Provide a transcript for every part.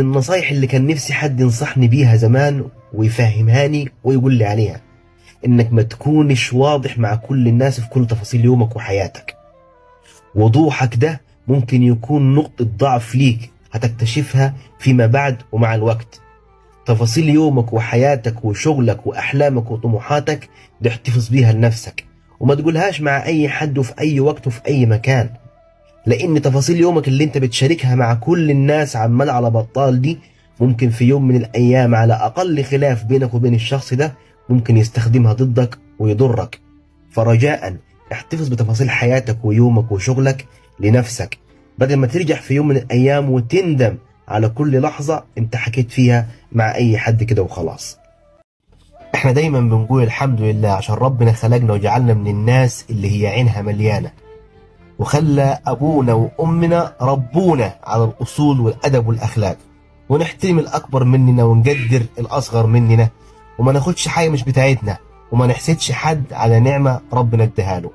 النصايح اللي كان نفسي حد ينصحني بيها زمان ويفهمهاني ويقول لي عليها، انك ما تكونش واضح مع كل الناس في كل تفاصيل يومك وحياتك. وضوحك ده ممكن يكون نقطة ضعف ليك هتكتشفها فيما بعد ومع الوقت. تفاصيل يومك وحياتك وشغلك وأحلامك وطموحاتك دي احتفظ بيها لنفسك، وما تقولهاش مع أي حد وفي أي وقت وفي أي مكان، لأن تفاصيل يومك اللي انت بتشاركها مع كل الناس عمال على بطال دي ممكن في يوم من الأيام على أقل خلاف بينك وبين الشخص ده ممكن يستخدمها ضدك ويضرك. فرجاء احتفظ بتفاصيل حياتك ويومك وشغلك لنفسك، بدل ما ترجع في يوم من الأيام وتندم على كل لحظة انت حكيت فيها مع أي حد كده وخلاص. احنا دايما بنقول الحمد لله عشان ربنا خلقنا وجعلنا من الناس اللي هي عينها مليانة، وخلى أبونا وأمنا ربونا على الأصول والأدب والأخلاق، ونحترم الأكبر مننا ونقدر الأصغر مننا، وما ناخدش حاجة مش بتاعتنا، وما نحسدش حد على نعمة ربنا اداها له.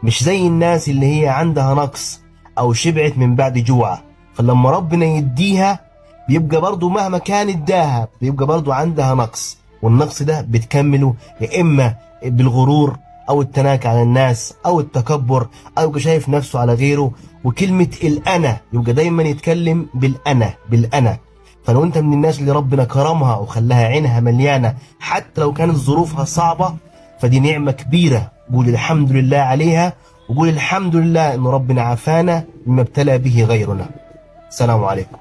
مش زي الناس اللي هي عندها نقص أو شبعت من بعد جوعة، فلما ربنا يديها بيبقى برضو مهما كان اداها بيبقى برضو عندها نقص، والنقص ده بتكمله يا إما بالغرور أو التناكي على الناس أو التكبر أو يبقى شايف نفسه على غيره، وكلمة الأنا يبقى دايما يتكلم بالأنا بالأنا. فلو أنت من الناس اللي ربنا كرمها وخلاها عينها مليانة حتى لو كانت ظروفها صعبة، فدي نعمة كبيرة، قول الحمد لله عليها، وقول الحمد لله إن ربنا عافانا مما ابتلى به غيرنا. السلام عليكم.